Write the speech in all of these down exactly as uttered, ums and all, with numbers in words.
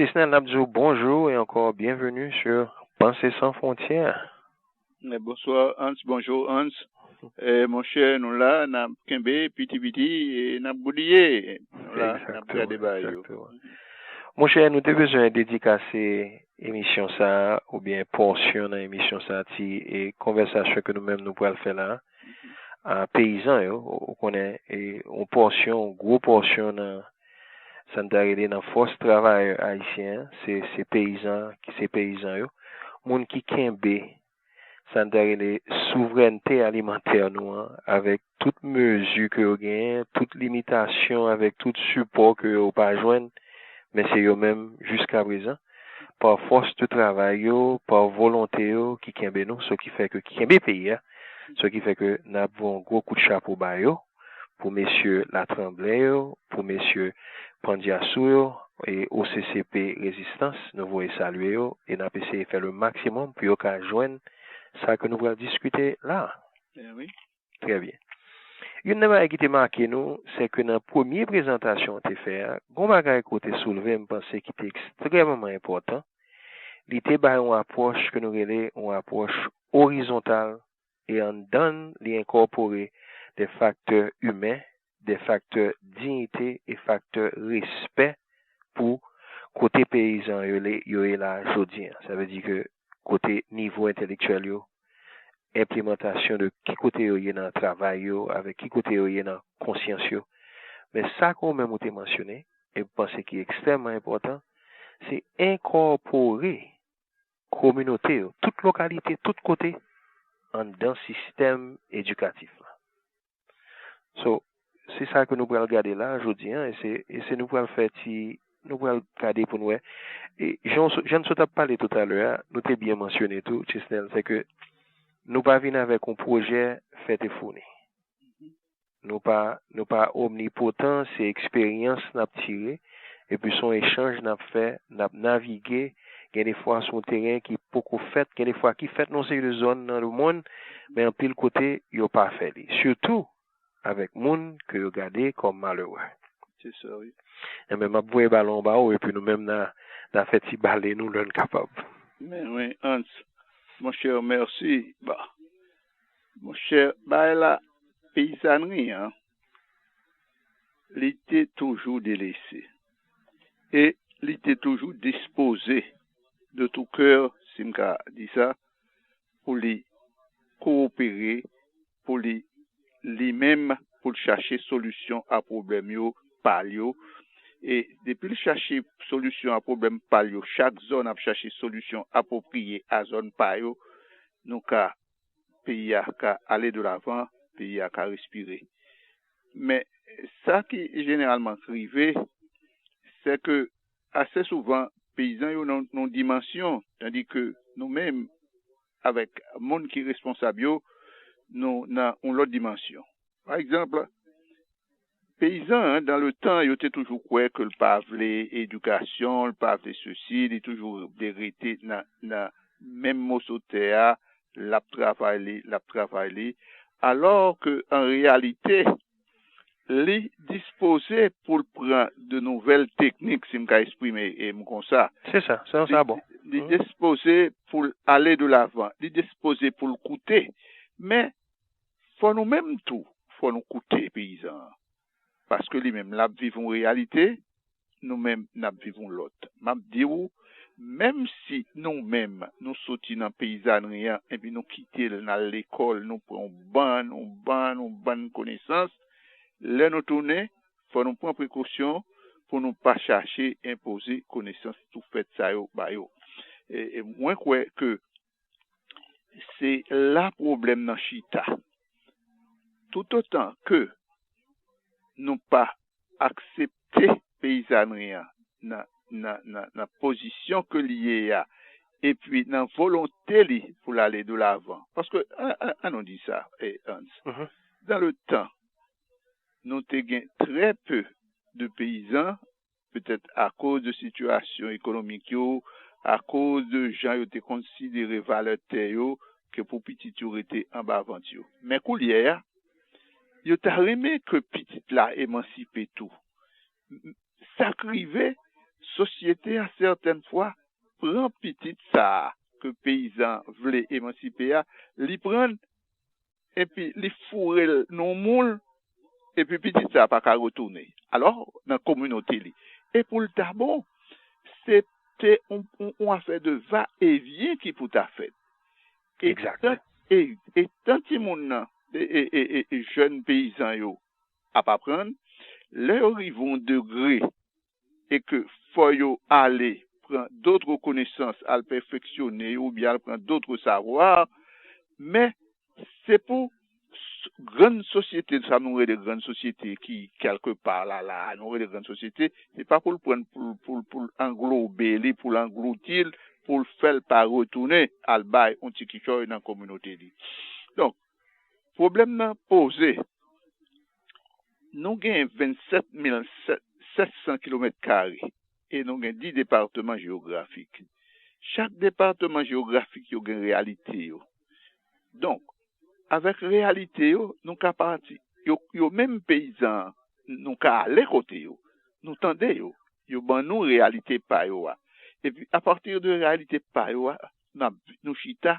Isnel, n ap di w bonjou e ankò byenveni sou Panse San Fwontyè. Eh, bonsoir, Hans. Bonjour, Hans. Eh, monchè, nou la, n ap kenbe piti piti e n ap goudiye. Nou la, n ap gade bagay yo. Monchè, nou te bezwen dedikase emisyon sa a, oubyen pòsyon nan emisyon sa a, ti e konvèsasyon ke nou menm nou pral fè la a, peyizan yo, ou konnen, e yon pòsyon, yon gwo pòsyon nan sa n ta rele nan fòs travayè ayisyen an, se, se peyizan, se peyizan yo. Moun ki kenbe sa n ta rele souvrènte alimantè nou an, avèk tout mezi ke yo genyen, tout limitasyon, avèk tout sipò ke yo pa jwenn, men se yo menm, jiskaprezan, pa fòs de travay yo, pa volonte yo, ki kenbe nou, sa ki fè ke, ki kenbe peyi a, sa ki fè ke n ap voye yon gwo kout chapo ba yo, pou mesye Latranblè yo, pou mesye Pandyasou yo, e O C C P Rezistans, nou voye salye yo, e n ap eseye fè le maksimòm pou yo ka jwenn sa ke nou pral diskite la a. Eh wi. Trè byen. Youn nan bagay ki te make nou, se ke nan premye prezantasyon w te fè a, gon bagay ke w te soulve, m panse ki te ekstrèmman enpòtan. Li te bay yon apwòch ke nou rele yon apwòch orizontal, e anndan l, li enkòpore de faktè imen, de faktè diyite e faktè respè pou kote peyizan yo le, yo ye la jodi an. Sa vle di ke kote nivo entèlektyèl yo, enplimantasyon de ki kote yo ye nan travay yo, avèk ki kote yo ye nan konsyans yo. Men sa ke ou menm ou te mansyone, e m panse ki ekstrèmman enpòtan, se enkòpore kominote yo, tout lokalite, tout kote, anndan sistèm edikatif la. So, se sa ke nou pral gade la, jodi an, e se, e se nou pral fè ti, nou pral gade pou n wè. E jan, jan n sot ap pale toutalè a, nou te byen mansyone tou, Chisnel, se ke nou pa vin avèk yon pwojè fèt e founi. Nou pa, nou pa omnipotan, se eksperyans n ap tire, epi se yon echanj n ap fè, n ap navige, gen de fwa sou yon teren ki poko fèt, gen de fwa ki fèt nan yon seri de zòn nan lemonn, men anpil kote, yo pa fè li. Sitou avèk moun ke yo gade kòm malere. Se sa, wi. Enben, m ap voye balon ba ou, epi nou menm n a, n a fè ti bale nou lè n kapab. Men wi, Hans, monchè, mèsi. Ba, monchè, bagay la, peyizanri an, li te toujou delese. E li te toujou dispoze, de tout cœur, si m ka di sa, pou li kowopere, pou li, li menm, pou l chache solisyon a pwoblèm yo, pa l yo. E depi l chache solisyon a pwoblèm pa l yo, chak zòn ap chache solisyon apwopriye a zòn pa yo, nou ka, peyi a ka ale de lavan, peyi a ka respire. Men sa ki jeneralman rive, se ke ase souvan, peyizan yo nan yon dimansyon, tandi ke nou menm, avèk moun ki responsab yo, nou nan yon lòt dimansyon. Pa egzanp, peyizan an, dan le tan, yo te toujou kwè ke l pa vle edikasyon, l pa vle sesi, li toujou vle rete nan, nan menm moso tè a, l ap travay li, l ap travay li. Alò ke, an reyalite, li dispoze pou l pran de nouvèl teknik, si m ka eksprime m konsa. Se sa, se yon sa bon. Li dispoze pou l ale de lavan, li dispoze pou l koute. Men, fò nou menm tou, fò nou koute peyizan an. Paske li menm, l ap viv yon reyalite, nou menm, n ap viv yon lòt. M ap di w, menm si nou menm, nou soti nan peyizanri an, epi nou kite l, n al lekòl, nou pran yon bann, yon bann, yon bann konesans, lè nou tounen, fò nou pran prekosyon pou nou pa chache enpoze konesans tou fèt sa yo ba yo. E, e mwen kwè ke se la pwoblèm nan chita. Toutotan ke nou pa aksepte peyizanri an nan, nan, nan, nan pozisyon ke li ye a, epi nan volonte li pou l ale de lavan. Paske, an, an, an nou di sa, eh, Hans, dan le tan, nou te gen trè pe de peyizan, petèt akoz de sitiyasyon ekonomik yo, akoz de jan yo te konsidere valè tè yo, ke pou pitit yo rete anba vant yo. Men koulye a, yo ta renmen ke pitit la emansipe tou. Sa k rive, sosyete a, sètèn fwa, pran pitit sa a ke peyizan vle emansipe a, li pran l, epi li foure l nan yon moul, epi pitit sa a pa ka retounen. Alò, nan kominote li. E pou l ta bon, se te yon, yon, yon afè de va e vyen ki pou ta fèt. E tan, e, e tan timoun nan, e, e, e, e, e jèn peyizan yo ap aprann, lè yo rive yon degre e ke fò yo ale pran dòt konesans, al pèfeksyone yo oubyen al pran dòt savwa, men se pou s- grann sosyete, sa nou rele grann sosyete ki kèlkepa la, la, nou rele grann sosyete, se pa pou l pran l pou, pou, pou l anglobe li, pou l anglouti l, pou l fè l pa retounen al bay yon ti kichòy nan kominote li. Donk, pwoblèm nan poze. Nou gen vennsèt mil sèt san kilomèt kare e nou gen dis depatman jewografik. Chak depatman jewografik yo gen reyalite yo. Donk, avèk reyalite yo, nou ka pati. Yo, yo menm peyizan, nou ka ale kote yo. Nou tande yo. Yo ban nou reyalite pa yo a. Epi, apati de reyalite pa yo a, n ap, nou chita,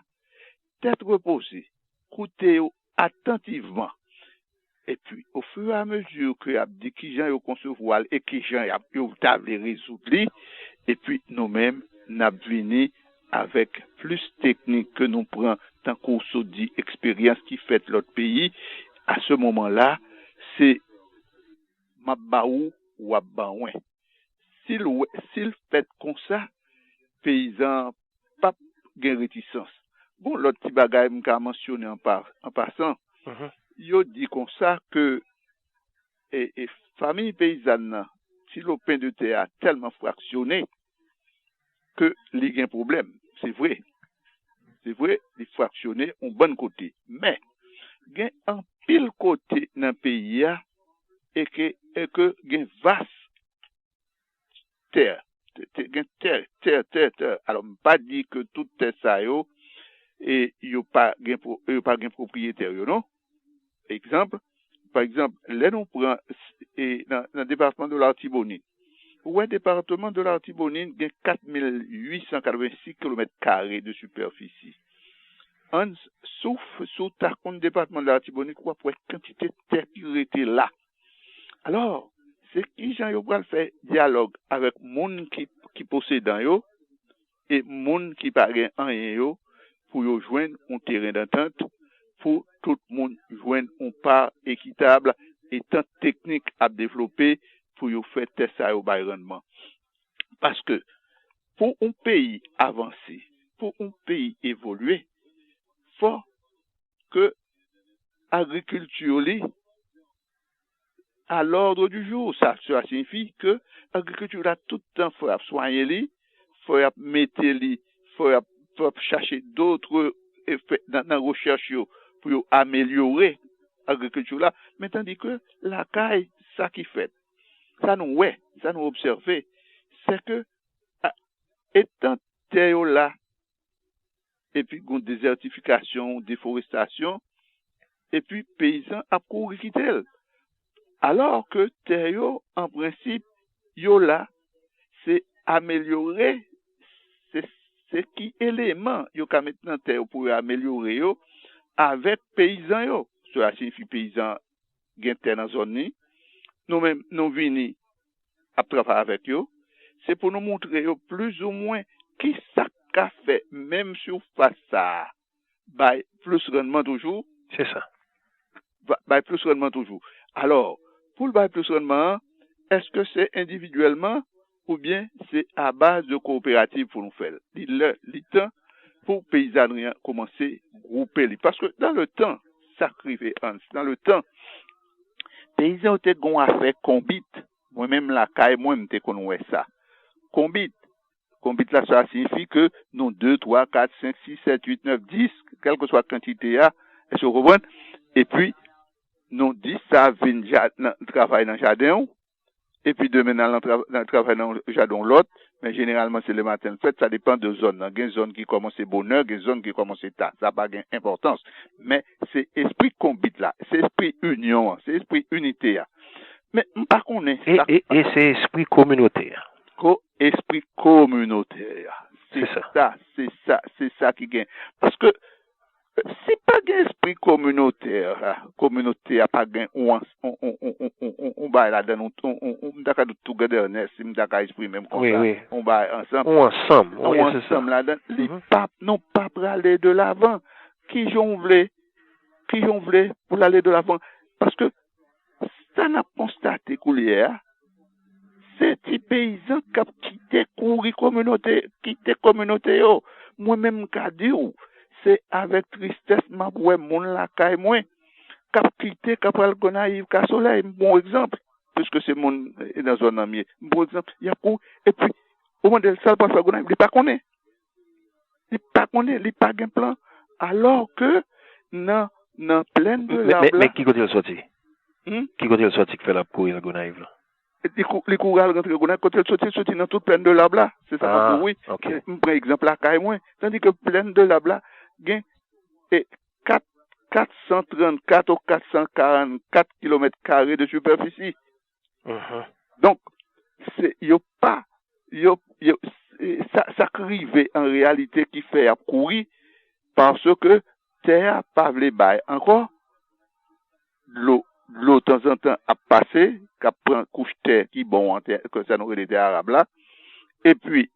tèt repoze, koute yo atantivman. Epi, ofiramezu ke y ap di kijan yo konsevwa l e kijan y ap, yo ta vle rezoud li, epi nou menm, n ap vini avèk plis teknik ke nou pran, tankou w sot di, eksperyans ki fèt lòt peyi. A se moman la, se m ap ba ou, w ap ban mwen. Si l wè, si l fèt konsa, peyizan p ap gen retisans. Gon lòt ti bagay m ka mansyone an pa, an pasan. Yo di konsa ke e, e, fanmi peyizàn nan, ti lopen de tè a tèlman fraksyone ke li gen pwoblèm. Se vre. Se vre, li fraksyone yon bann kote. Men, gen anpil kote nan peyi a e ke, e ke gen vas tè. Tè, tè, gen tè, tè, tè, tè. Alò, m pa di ke tout tè sa yo, e yo pa gen, yo pa gen pwopriyetè yo, non. Egzanp, pa egzanp, lè nou pran e, nan, nan depatman de Latibonit, ou wè depatman de Latibonit gen kat mil uit san katrevensis kilomèt kare de sipèfisi. Ann, si w, si w ta konn depatman de Latibonit, w ap wè kantite tè ki rete la. Alò, se kijan yo pral fè dyalòg avèk moun ki, ki posedan yo e moun ki pa gen anyen yo pou yo jwenn yon teren dantant pou tout moun jwenn yon pa ekitab e tan teknik ap devlope pou yo fè tè sa yo bay rannman. Paske pou yon peyi avanse, pou yon peyi evolye, fò ke agrikilti li à l'ordre du jour. Sa, sa siyifi ke agrikilti la tout tan fò y ap swayen li, fò y ap mete li, fò y ap, fò y ap chache dòt efè nan, nan rechèch yo pou yo amelyore agrikilti la. Men tandi ke lakay, sa ki fèt, sa nou wè, sa nou obsève, se ke a, etan tè yo la, epi gon dezètifikasyon, deforestasyon, epi peyizan ap kouri kite l. Alò ke tè yo, an prensip, yo la, se amelyore, se, se ki eleman yo ka met nan tè yo pou yo amelyore yo avèk peyizan yo. Sela siyifi peyizan gen tè nan zòn li. Nou menm, nou vini ap travay avèk yo. Se pou nou montre yo plizoumwen ki sa k ka fè menm sifas sa a bay plis rannman toujou. Se sa. Ba-, bay plis rannman toujou. Alò, pou l bay plis rannman an, èske se endividyèlman oubyen se a baz de kowoperativ pou nou fè l? Li lè, li tan pou peyizanri an kòmanse gwoupe li. Paske dans le temps, sa k rive, Hans, dans le temps, peyizan yo te gen yon afè konbit. Mwen menm lakay mwen, m te konn wè sa. Konbit. Konbit la, sa siyifi ke nou de, twa, kat, senk, sis, sèt, uit, nèf, dis, kèlkeswa kantite a, èske w konprann? Epi, nou dis sa vin ja-, nan, travay nan jaden w, epi demen nan, nan tra-, nan travay nan jaden w lòt, men jeneralman se lematen l fèt, sa depann de zòn nan. Gen zòn ki kòmanse bonè, gen zòn ki kòmanse ta. Sa pa gen enpòtans. Men se espri konbit la, se espri inyon an, se espri inite a. Men m pa konnen e, sa e, e se espri kominote a. Ko-, espri kominotè a. Se sa, se sa, se sa ki gen. Paske si pa gen espri kominotè a, kominote a pa gen yon bagay ladan, yon, m ta ka di togetherness, si m ta ka eksprime m konsa, yon bagay ansanm, yon ansanm ladan, li p ap, nou p ap prale de lavan. Kijan w vle, kijan w vle pou l ale de lavan? Paske sa n ap konstate koulye a, se ti peyizan k ap kite kouri kominote, kite kominote yo. Mwen menm m ka di w, se avèk tristès m ap wè moun lakay mwen k ap kite, k ap al Gonayiv, Ka Solèy. M pran yon egzanp, piske se moun nan zòn nan m ye. M pran yon egzanp, y ap kouri. Epi, ou mande l sa l pral fè Gonayiv, li pa konnen. Li pa konnen, li pa gen plan. Alò ke nan, nan plèn de Lab la. Men ki kote l soti? Ki kote l soti k fè l ap kouri al Gonayiv la? Li kouri al rantre Gonayiv, kote l soti, soti nan tout plèn de Lab la. Se sa k ap kouri. M pran egzanp lakay mwen. Tandi ke plèn de Lab la gen kat, kat san trannkat ou kat san karannkat kilomèt kare de sipèfisi. Donk, se, yo pa, yo, yo, sa, sa k rive an reyalite ki fè y ap kouri, paske tè a pa vle bay ankò, dlo, dlo tanzantan ap pase, k ap pran kouch tè ki bon an, tè, ke sa nou rele tè arab la, epi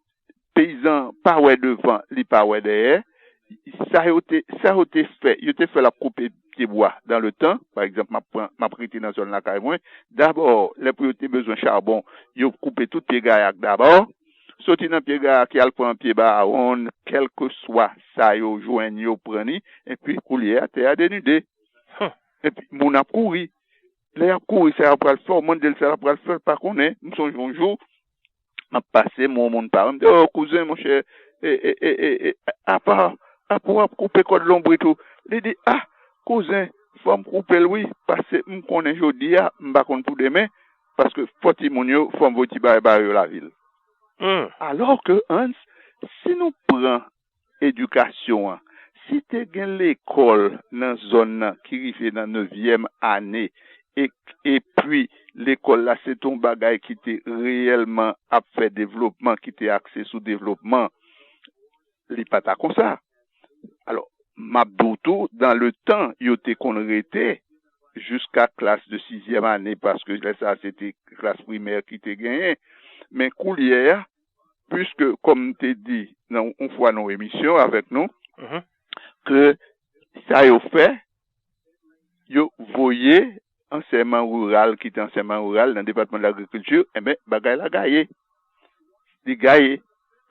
peyizan pa wè devan, li pa wè dèyè. Sa yo te, sa yo te fè, yo te fè l ap koupe pye bwa dan le tan. Pa egzanp, m ap pran, m ap rete nan zòn lakay mwen. Dabò, lè pou yo te bezwen chabon, yo koupe tout pye gayak dabò. Soti nan pye gayak, y al pran pye bawonn, kèlkeswa sa yo jwenn, yo pran li. Epi, koulye a, tè a denide. Epi, moun ap kouri. Lè y ap kouri, sa y ap pral fè, w mande l sa l ap pral fè, l pa konnen. M sonje yon jou, m ap pase, m wè yon moun parèt, m di, "O, kouzen, monchè, e, e, e, e, e, apa, apa w ap koupe kòd lonbrit ou?" Li di, "A, kouzen, fò m koupe l wi, paske m konnen jodi a, m pa konn pou demen, paske fò timoun yo, fò m voye ti bagay ba yo lavil." Alò ke, Hans, si nou pran edikasyon an, si te gen lekòl nan zòn nan ki rive nan nevyèm ane, e, epi lekòl la se te yon bagay ki te reyèlman ap fè devlopman, ki te akse sou devlopman, li pa ta konsa. Alò, m ap di w tou, dan le tan, yo te konn rete jiska klas de sizyèm ane, paske lè sa a, se te klas primè ki te genyen. Men koulye a, piske, kòm m te di nan yon fwa nan yon emisyon avèk nou, ke sa yo fè, yo voye ansèyman riral, ki te ansèyman riral nan depatman de lagrikilti, enben, bagay la gaye. Li gaye.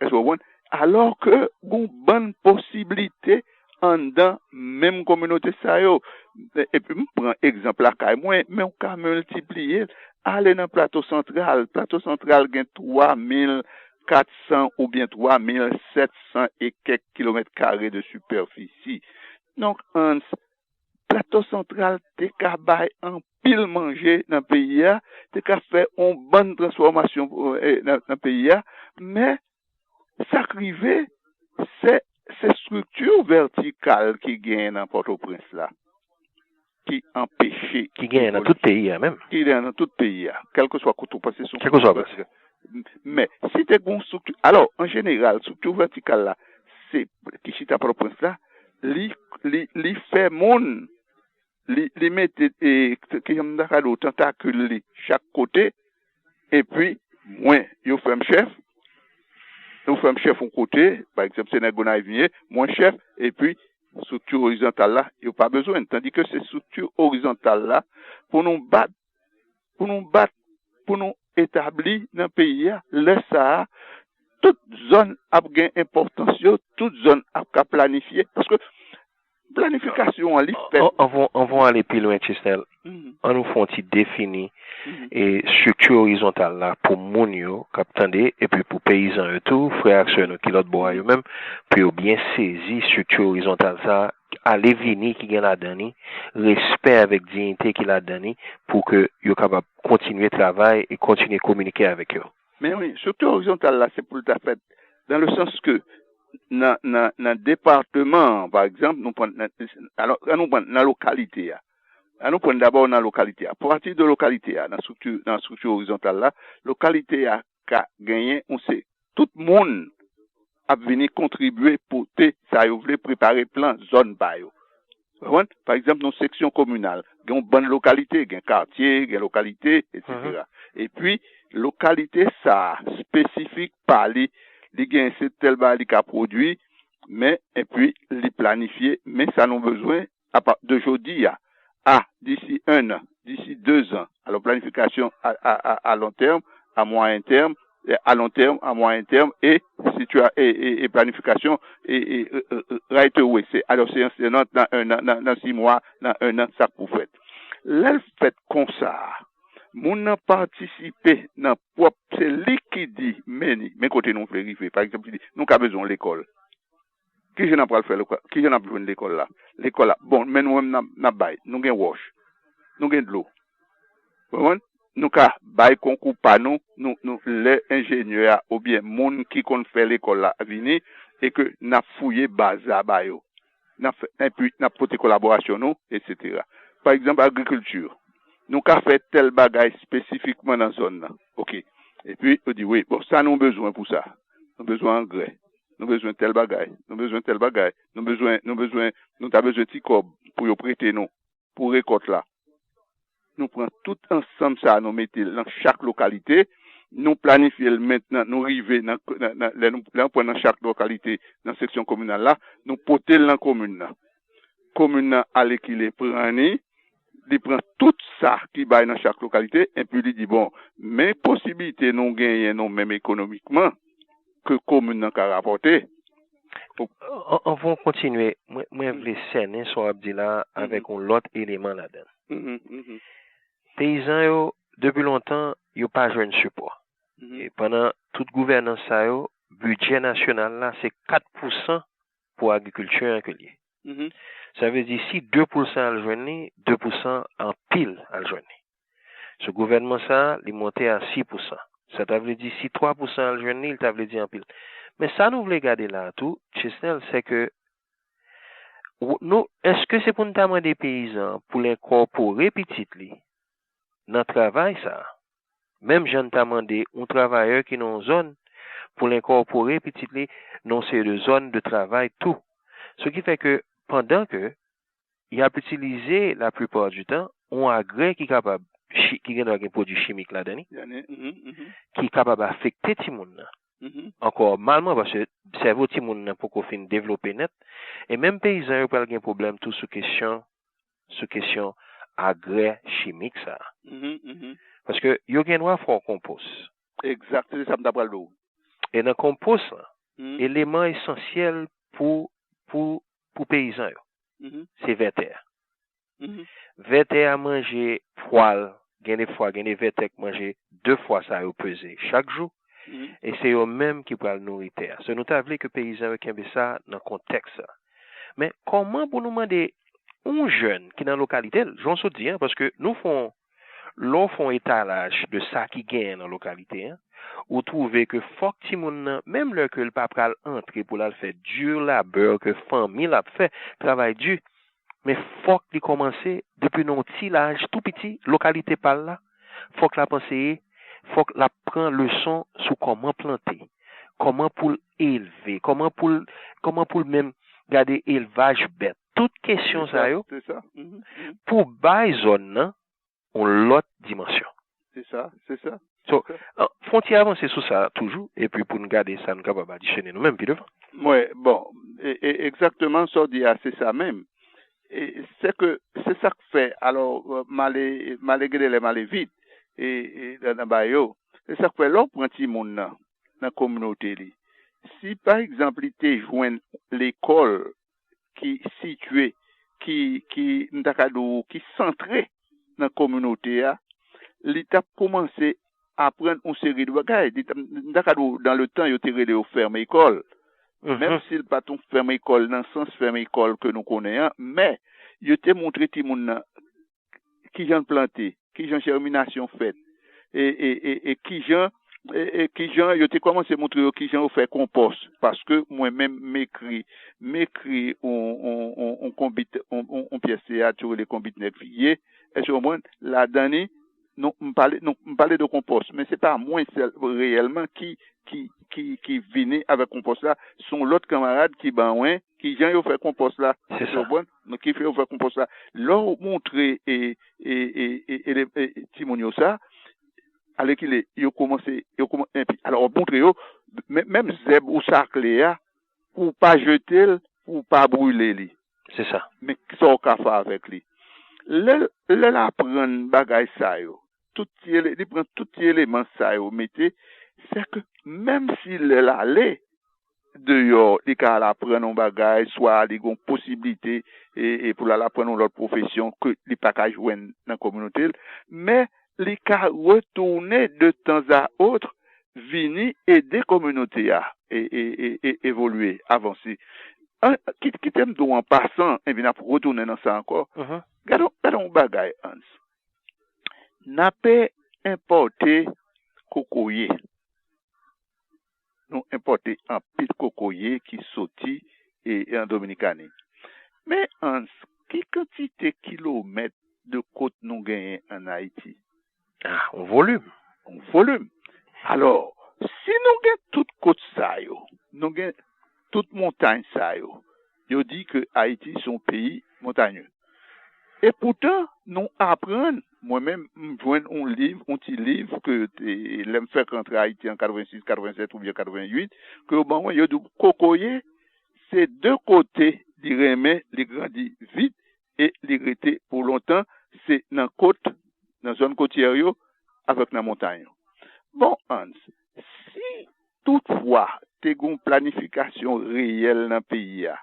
Èske w konprann? Alò ke gon bann posiblite anndan menm kominote sa yo. Epi m pran egzanp lakay mwen, men w ka miltipliye l. Ale nan Plato Santral. Plato Santral gen twa mil kat san oubyen twa mil sèt san e kèk kilomèt kare de sipèfisi. Donk, Hans, Plato Santral te ka bay anpil manje nan peyi a, te ka fè yon bann transfòmasyon, eh, nan, nan peyi a, men sa k rive, se, se estrikti vètikal ki genyen nan Pòtoprens la, ki anpeche Ki genyen nan tout evolisyon, peyi a menm. Ki genyen nan tout peyi a, kèlkeswa kote w pase, se yon Kèlkeswa estrikti vètikal. Men, si te gen yon estrikti, alò, an jeneral, estrikti vètikal la, se, ki chita Pòtoprens la, li, li, li fè moun, li, li mete, e, ki jan m ta ka di w, tantakil li chak kote, epi mwen, yo fè m chèf, yo fè m chèf yon kote, pa egzanp, se nèg Gonayiv m ye, mwen chèf, epi estrikti orizontal la, yo pa bezwen l. Tandike se estrikti orizontal la, pou nou bat, pou nou bat, pou nou etabli nan peyi a, lè sa a, tout zòn ap gen enpòtans yo, tout zòn ap ka planifye. Paske planifikasyon an, li fèt. An-, anvan, anvan w ale pi lwen, Chesnel, Mhm. an nou fè yon ti defini Mhm. e estrikti orizontal la pou moun yo k ap tande, epi pou peyizan yo tou, frè ak sè nou ki lòt bò a yo menm, pou yo byen sezi estrikti orizontal sa a, ale vini ki gen ladan li, respè avèk diyite ki ladan li, pou ke yo kapab kontinye travay e kontinye kominike avèk yo. Men wi, estrikti orizontal la, se pou l ta fèt dans le sens que nan, nan, nan depatman an, pa egzanp, nou pran nan, alò, an nou pran nan lokalite a. An nou pran dabò nan lokalite a. Apati de lokalite a, nan estrikti, nan estrikti orizontal la, lokalite a ka genyen yon se tout moun ap vini kontribye pote sa yo vle, prepare plan zòn pa yo. Ou konprann? Pa egzanp, nan seksyon kominal, gen yon bann lokalite, gen katye, gen lokalite, etsetera. Epi, lokalite sa a, espesifik pa li, li gen se tèl bagay li ka pwodui, men, epi, li planifye, men sa nou bezwen, apa de jodi a, a, d'ici un an, d'ici deux ans. Alò, planifikasyon a, a, a, a long terme, à moyen terme, à long terme, à moyen terme, e, situa e, e, e planifikasyon e, e, e, e, right away. Se, alò, se, se nan, nan un an, nan, nan six mois, nan un an, sa k pou fèt. Lè l fèt konsa, moun nan patisipe nan pwòp, se li ki di, men, men kote nou vle rive. Pa egzanp, li di, nou ka bezwen yon lekòl. Kijan n ap pral fè lekòl? Kijan n ap jwenn lekòl la? Lekòl la, bon, men nou menm n ap, n ap bay. Nou gen wòch. Nou gen dlo. Ou konprann? Nou ka bay konkou pa nou, nou, nou, lè enjenyè a oubyen moun ki konn fè lekòl la vini, e ke n ap fouye baz la ba yo. N ap fè, epi n ap pote kolaborasyon nou, etsetera. Pa egzanp, agrikilti. Nou ka fè tèl bagay espesifikman nan zòn nan. Oke. Epi, yo di, wi, bon, sa nou bezwen pou sa. Nou bezwen angrè. Nou bezwen tèl bagay. Nou bezwen tèl bagay. Nou bezwen, nou bezwen, nou ta bezwen ti kòb pou yo prete nou, pou rekòt la. Nou pran tout ansanm sa a, nou mete l nan chak lokalite. Nou planifye l mentnan, nou rive nan, nan, nan, lè nou, lè nou pran nan chak lokalite, nan seksyon kominal la, nou pote l nan komin nan. Komin nan alekile pran li, li pran tout sa ki bay nan chak lokalite, epi li di, bon, men posiblite nou genyen nou menm ekonomikman, ke komin nan ka rapòte. An- Anvan w kontinye, mwen, mwen vle sènen sa w ap di la avèk yon lòt eleman ladan l. Mhm, mhm, Peyizan yo, depi lontan, yo pa jwenn sipò. mhm, E pandan tout gouvènans sa yo, bidjè nasyonal la, se kat pousan pou agrikilti an ke l ye. mhm. Sa vle di, si de pousan al jwenn li, de pousan anpil al jwenn li. Sou gouvènman sa a, li monte a sis pousan. Sa ta vle di, si twa pousan al jwenn li, li ta vle di anpil. Men sa nou vle gade la a tou, Chesnel, se ke w- nou, èske se pou n ta mande peyizan an pou l enkòpore pitit li nan travay sa a? Menm jan n ta mande yon travayè ki nan yon zòn pou l enkòpore pitit li nan yon seri de zòn de travay tou. Ce qui fait que, pandan ke y ap itilize, la plupart du temps, yon angrè ki kapab, chi- ki gen dwa gen pwodui chimik ladan li, Yane, mhm, mhm, ki kapab afekte timoun nan. mhm. Ankò malman, paske sèvo timoun nan poko fin devlope nèt. E menm peyizan yo pral gen pwoblèm tou sou kesyon, sou kesyon angrè chimik sa a. Mhm, mhm. Paske yo gen dwa fè yon konpòs. Egzak, se sa m ta pral di w. E nan konpòs lan, Mhm, eleman esansyèl pou, pou, pou peyizan yo, mhm, se vètè a. mhm. Vètè a manje pwa l, gen de fwa, gen de vètè k manje de fwa sa yo peze chak jou, Mhm. e se yo menm ki pral nouri tè a. So, nou ta vle ke peyizan yo kenbe sa nan kontèks sa. Men, kòman pou nou mande yon jèn ki nan lokalite l, jan w sot di an, paske nou fè yon, lè w fè yon etalaj de sa ki genyen nan lokalite an, ou twouve ke fòk timoun nan, menm lè ke l pa pral antre pou l al fè di labè ke fanmi l ap fè, travay di, men fòk li kòmanse depi nan yon ti laj tou piti, lokalite pa l la, fòk l ap anseye, fòk l ap pran leson sou kòman plante, kòman pou l elve, kòman pou l, kòman pou l menm gade elvaj bèt. Tout kesyon sa yo Se sa. Mhm, mhm. Pou bay zòn nan yon lòt dimansyon. Se sa, se sa. So, an, fè yon ti avanse sou sa toujou, epi pou n gade sa n kapab adisyone nou menm pi devan. Mwen, bon, e, e, egzakteman sa w di a, se sa menm. E, se ke, se sa k fè, alò, euh, m ale, m ale gen de lè m ale vit, e, e, nan, nan bagay yo. Se sa k fè, lè w pran timoun nan, nan kominote li, si, pa egzanp, li te jwenn lekòl ki sitiye, ki, ki, m ta ka di w, ki santre nan kominote a, li t ap kòmanse aprann yon seri de bagay. Li t ap, m ta ka di w, dans le temps, yo te rele yo fèm ekòl. Menm si l pa t yon fèm ekòl nan sans fèm ekòl ke nou konnen an, men yo te montre timoun nan kijan l plante, kijan jèminasyon fèt, e, e, e, e kijan, e, e kijan yo te kòmanse montre yo kijan yo fè konpòs. Paske mwen menm, m ekri, m ekri yon, yon, yon, yon konbit, yon, yon, yon pyès teyat yo rele Konbit Nèg Figye. Èske w konprann? Ladan li, non, m pale, non, m pale de konpòs, men se pa mwen sèl reyèlman ki, ki, ki, ki vini avèk konpòs la, se yon lòt kanmarad ki ban mwen kijan yo fè konpòs la. Se sa. Ou konprann? Donk, ki fè yo fè konpòs la. Lè w montre e, e, e, e, e, e, e, timoun yo sa, alèkile, yo kòmanse, yo kòmanse, epi, alò, w ap montre yo, men, menm zèb ou sakle a, pou w pa jete l, pou w pa brile li. Se sa. Men sa w ka fè avèk li. Lè, lè l aprann bagay sa yo, tout ti ele-, li pran tout ti eleman sa yo mete, sèke menm si lè l ale deyò, li ka al aprann yon bagay, swa li gen yon posiblite, e, e pou l al aprann yon lòt pwofesyon ke li pa ka jwenn nan kominote l, men li ka retounen de tan a otre, vini ede kominote a e, e, e, e evolye, avanse. An, ki-, kite m di w an pasan, epi n ap retounen nan sa ankò. Mhm. Gade, gade yon bagay, Hans. N ape enpòte kokoye. Nou enpòte anpil kokoye ki soti e, e an Dominikani. Men, Hans, ki kantite kilomèt de kot nou genyen ann Ayiti? Ah, yon volim. Yon volim. Alò, si nou gen tout kot sa yo, nou gen tout montay sa yo, yo di ke Ayiti se yon peyi montanye. E poutan, nou aprann, mwen menm, m jwenn yon liv, yon ti liv ke te, lè m fèk rantre Ayiti an katrevensis, katrevennsèt oubyen katrevennuit, ke yo ban mwen, yo di w kokoye, se de kote li renmen, li grandi vit e li rete pou lontan, se nan kot, nan zòn kotyè yo, avèk nan montay yo. Bon, Hans, si toutfwa te gen yon planifikasyon reyèl nan peyi a,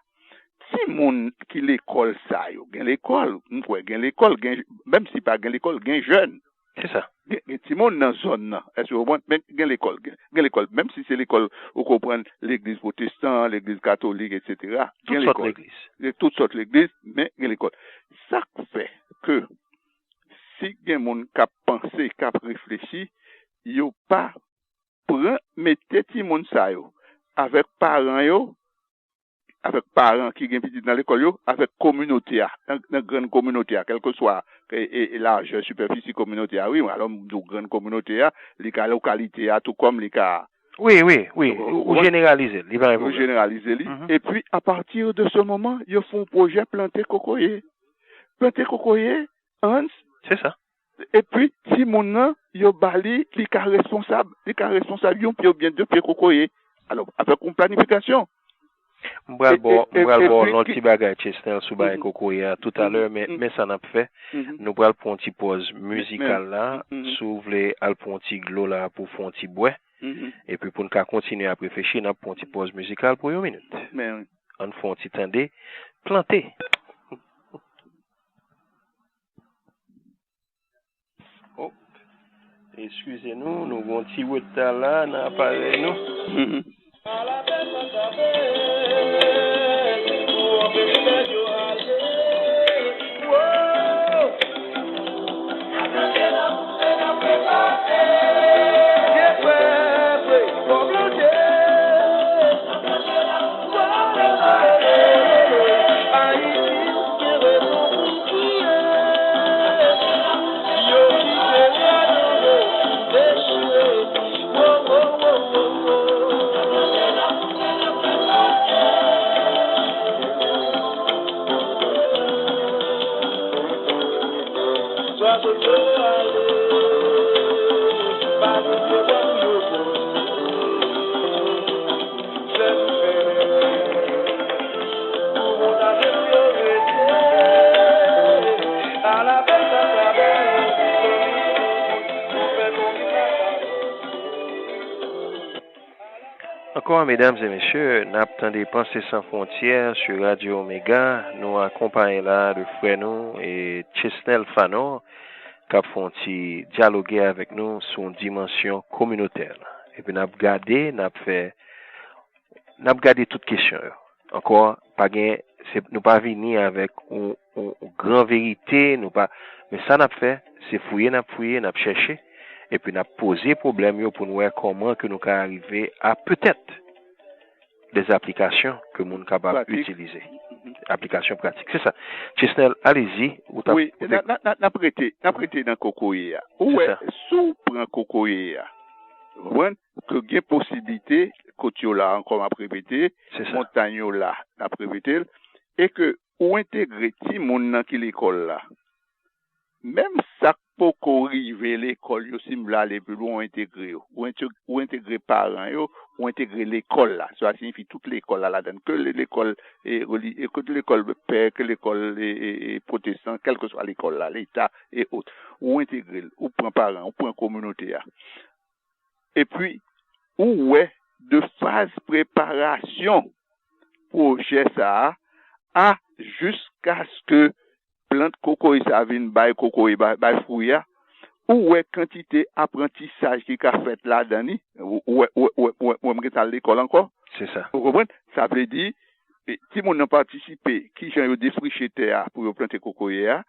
timoun ki lekòl sa yo, gen lekòl, m kwè gen lekòl, gen, menm si pa gen lekòl, gen jèn. Se sa. Gen, gen timoun nan zòn nan, èske w konprann? Men gen lekòl, gen, gen lekòl, menm si se lekòl, ou konprann, legliz pwotestan, legliz katolik, etsetera. Tout sòt legliz. Gen tout sòt legliz, men gen lekòl. Sa k fè ke si gen moun k ap panse, k ap reflechi, yo pa pran, mete timoun sa yo avèk paran yo, avèk paran ki gen pitit nan lekòl yo, avèk kominote a, nan, nan grann kominote a, kèlkeswa, e, e, e lajè sipèfisi kominote a, wi, alò, m di w grann kominote a, li ka lokalite a, tou kòm li ka. Wi, wi, wi, ou, ou jeneralize l, li pa gen pwoblèm. Ou jeneralize li. Mhm. Epi, apati de se moman, yo fè yon pwojè plante kokoye. Plante kokoye, Hans. Se sa. Epi, timoun nan, yo ba li, li ka responsab, li ka responsab yon pye oubyen de pye kokoye. Alò, avèk yon planifikasyon. M pral ba w, m pral ba w yon ti bagay, Chesnel, sou bagay kokoye a toutalè, men, men sa n ap fè, nou pral pran yon ti pòz mizikal la, si w vle al pran yon ti dlo la pou w fè yon ti bwè, epi pou n ka kontinye ap reflechi, n ap pran yon ti pòz mizikal pou yon minit. Ann fè yon ti tande, plante. Oh, eskize nou, nou gon ti reta la nan aparèy nou. Ankò, medam e mesye, n ap tande Panse San Fwontyè sou Radio Omega. Nou akonpaye la de frè nou, e, Chesnel Fanor, k ap fè yon ti dyaloge avèk nou sou yon dimansyon kominotè. Epi n ap gade, n ap fè, n ap gade tout kesyon yo. Ankò, pa gen, se, nou pa vini avèk yon, yon, yon gran verite, nou pa, men sa n ap fè, se fouye, n ap fouye, n ap chèche, epi n ap poze pwoblèm yo pou n wè kòman ke nou ka rive a petèt des applications ke moun kapab itilize. Aplikasyon pratik. Se sa. Chesnel, allez-y, ou t ap... Wi, n ap rete, n ap rete nan kokoye a. Ou wè, si w pran kokoye a, ou konprann ke gen posiblite, kot yo la ankò, m ap repete, montany yo la, n ap repete l, e ke ou entegre timoun nan ki lekòl la, menm sa k poko rive lekòl yo, si m vle ale pi lwen, ou entegre yo. Ou ente-, ou entegre paran yo, ou entegre lekòl la. Sa siyifi tout lekòl la ladan l. Ke le-, lekòl, e, reli-, e, ke lekòl pè, ke lekòl, e, e, e, pwotestan, kèlkeswa lekòl la, leta, e ot. Ou entegre l, ou pran paran, ou pran kominote a. Epi, ou wè de faz preparasyon pwojè sa a, a jiskaske plant kokoye sa a vin bay kokoye, bay, bay fwi a, ou wè kantite aprantisaj ki ka fèt ladan li. Ou, ou wè, ou wè, ou wè, ou wè, ou wè m gentan al lekòl ankò. Se sa. Ou konprann? Sa vle di, e, timoun nan patisipe, kijan yo defriche tè a pou yo plante kokoye a,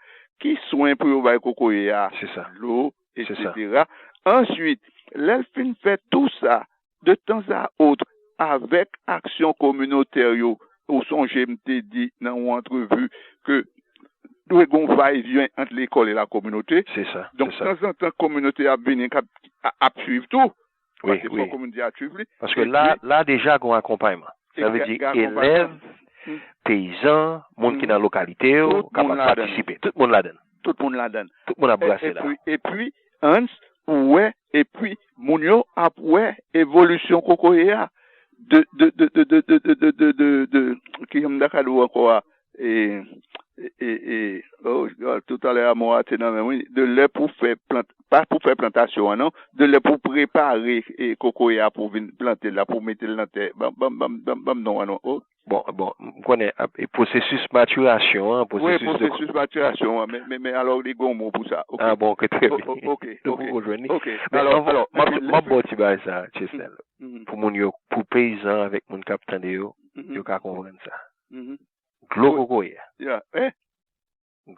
ki swen pou yo bay kokoye a, dlo, etsetera. Answit, lè l fin fè tou sa, de tan a ot, avèk aksyon kominotè yo, ou sonje m te di nan yon antrevi ke dwe gen yon va e vyen ant lekòl e lakominote. Se sa. Donk, tanzantan, kominote a ap vini, k ap, a-, ap swiv tou. Wi, paske fò kominote a swiv li. Paske la, la deja gen yon akonpayman. Sa vle di elèv, peyizan, moun ki nan lokalite yo, kapab patisipe. Tout moun ladan. Tout moun ladan. Tout moun ap brase la. Epi, epi, Hans, ou wè, epi moun yo ap wè evolisyon kokoye a. De, de, de, kijan m ta ka di w ankò a, e, e, e, e, oh, talè a mo a te nan men m, wi. De lè pou fè plant, pa pou fè plantasyon an, non. De lè pou prepare, e, kokoye a pou vin plante l la, pou mete l nan tè. Ban, ban, ban, ban, ban m non an, non. Oh. Bon, bon, m konnen, ap, e pwosesis matirasyon an, pwosesis de... Wi, pwosesis matirasyon an, men, men, men alò, li gen yon mo pou sa. Ok. Ah, bon, ok, trè byen. O-, o-, ok, nou poko jwenn li. Ok. Men alò, anvan, alò, m ap, m ap ba w ti bagay sa, Chesnel. Pou moun yo, pou peyizan avèk moun k ap tande yo, yo ka konprann sa. Dlo kokoye a. Ya, eh?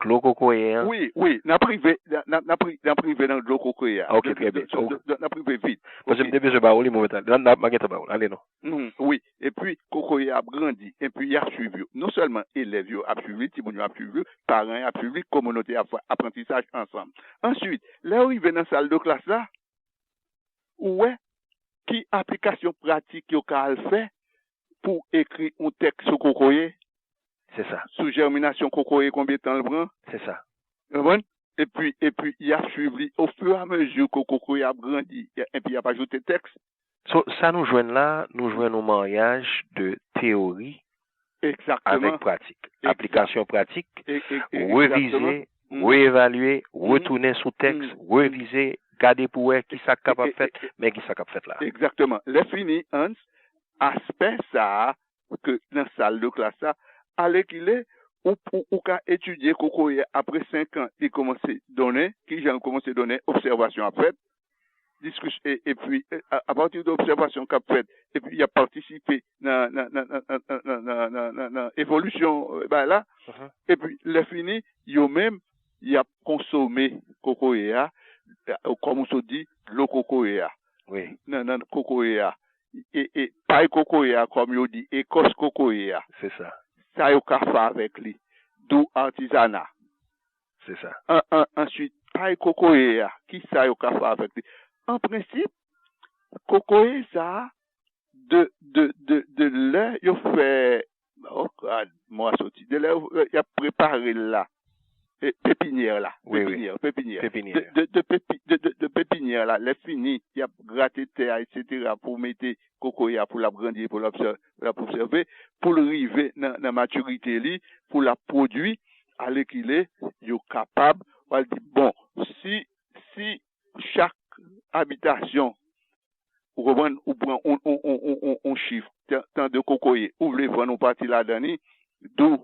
Dlo kokoye an. Wi, wi, n ap rive, n ap, n ap, n ap ri-, n ap rive nan dlo kokoye a. Ok, trè byen. N ap rive vit. Paske m te bezwen ba w li, mwen mèt al. N ap, m a gentan ba w l. Ale non. Wi, epi kokoye a ap grandi, epi y ap swiv yo. Non sèlman elèv yo ap swiv li, timoun yo ap swiv li, paran yo ap swiv li, kominote a ap fè aprantisaj ansanm. Answit, lè yo rive nan sal de klas la, ou wè ki aplikasyon pratik yo ka al fè pou ekri yon tèks sou kokoye. Se sa. Sou jèminasyon kokoye, konbyen tan l pran. Se sa. Ou konprann? Epi, epi, y ap swiv li ofiramezi ke kokoye ap grandi, epi y ap ajoute tèks. So, sa nou jwenn la, nou jwenn yon maryaj de teyori avèk pratik. Aplikasyon pratik, revize, reevalye, retounen sou tèks, revize, gade pou wè kisa k kapab fèt, men kisa k ap fèt la. Egzakteman. Lè fini, Hans, aspè sa a ke nan sal de klas la, alèkile, ou, ou, ou ka etidye kokoye apre senk an, li kòmanse donnen, kijan l kòmanse donnen, obsèvasyon ap fèt, diskis-, e, epi, e, a, apati de obsèvasyon k ap fèt, epi y ap patisipe nan, nan, nan evolisyon, e, bagay la, epi lè fini, yo menm, y ap konsome kokoye a, e, kòm ou sot di, dlo kokoye a. Wi. Nan, nan kokoye a. E, e, pay kokoye a, kòm yo di, ekòs kokoye a. Se sa. Sa yo ka fè avèk li. Dou atizana. Se sa. An, an, answit, pay kokoye a, kisa yo ka fè avèk li? An prensip, kokoye sa a, de, de, de, de lè yo fè, oh God, mo a soti. De lè yo, y ap prepare l la. E, pepinyè la. Wi, wi. Pepinyè, pepinyè. Pepinyè. De, de, de pepi-, de, de, de pepinyè la, lè fini, y ap grate tè a, etsetera, pou mete kokoye a, pou l ap grandi, pou l ap sè-, pou l ap obsève, pou l rive nan, nan matirite li, pou l ap pwodui, alèkile, yo kapab, w al di, bon, si, si chak abitasyon, ou konprann, ou pran on, on, on, on, on, on chif, tan, tan de kokoye, ou vle vann on pati ladan li, dou,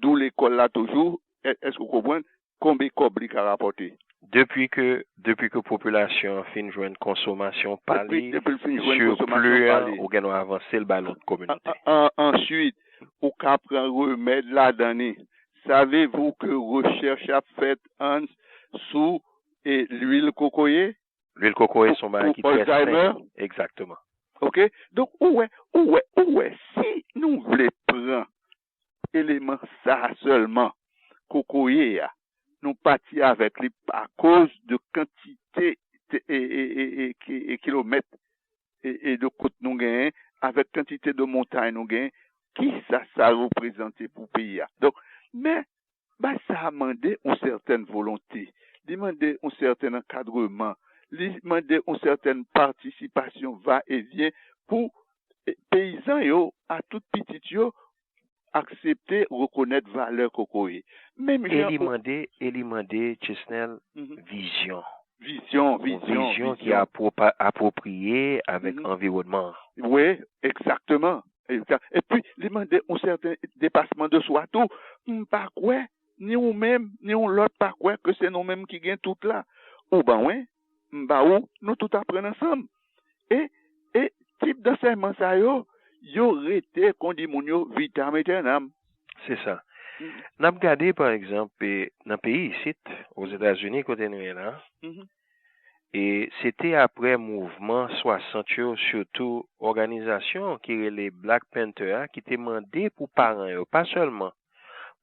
dou lekòl la toujou, è-, èske ou konprann konbyen kòb li ka rapòte? Depi ke, depi ke popilasyon an fin jwenn konsomasyon pa li, depi, depi l fin jwenn konsomasyon pa li, sirpli an, ou gen dwa avanse l bay lòt kominote. An, an, answit, ou ka pran remèd ladan li. Savez-vous que rechèch ap fèt, Hans, sou, e, lwil kokoye? Lwil kokoye se yon bagay ki trè senp. Egzakteman. Ok? Donk, ou wè, ou wè, ou wè, si nou vle pran eleman sa a sèlman, kokoye a, nou pati avèk li akoz de kantite te- e, e, e, e, ki- e kilomèt e, e de kot nou genyen, avèk kantite de montay nou genyen, kisa sa reprezante pou peyi a. Donk, men, bay sa a mande yon sètèn volonte, li mande yon sètèn ankadreman, li mande yon sètèn patisipasyon va e vyen pou e, peyizan yo, a tout pitit yo, aksepte, rekonèt valè kokoye. Menm E jan li o- mande, e li mande, Chesnel, Mhm. vizyon. Vizyon, Yon vizyon, vizyon ki vizyon. apwopa- apwopriye avèk Mhm. anviwònman an. Wi, egzakteman. Egza- Epi, li mande yon sèten depasman de swa tou. M pa kwè, ni ou menm, ni yon lòt pa kwè ke se nou menm ki gen tout la. Ou ban mwen, m ba ou, nou tout ap pran ansanm. E, e tip dansèyman sa yo, yo rete kondi moun yo vitam etènam. Se sa. Mhm. N ap gade, pa egzanp, e, nan peyi isit, Ozetazini, kote nou ye la, Mhm. e se te apre mouvman swasant yo, sitou òganizasyon ki rele Black Panther a, ki te mande pou paran yo, pa sèlman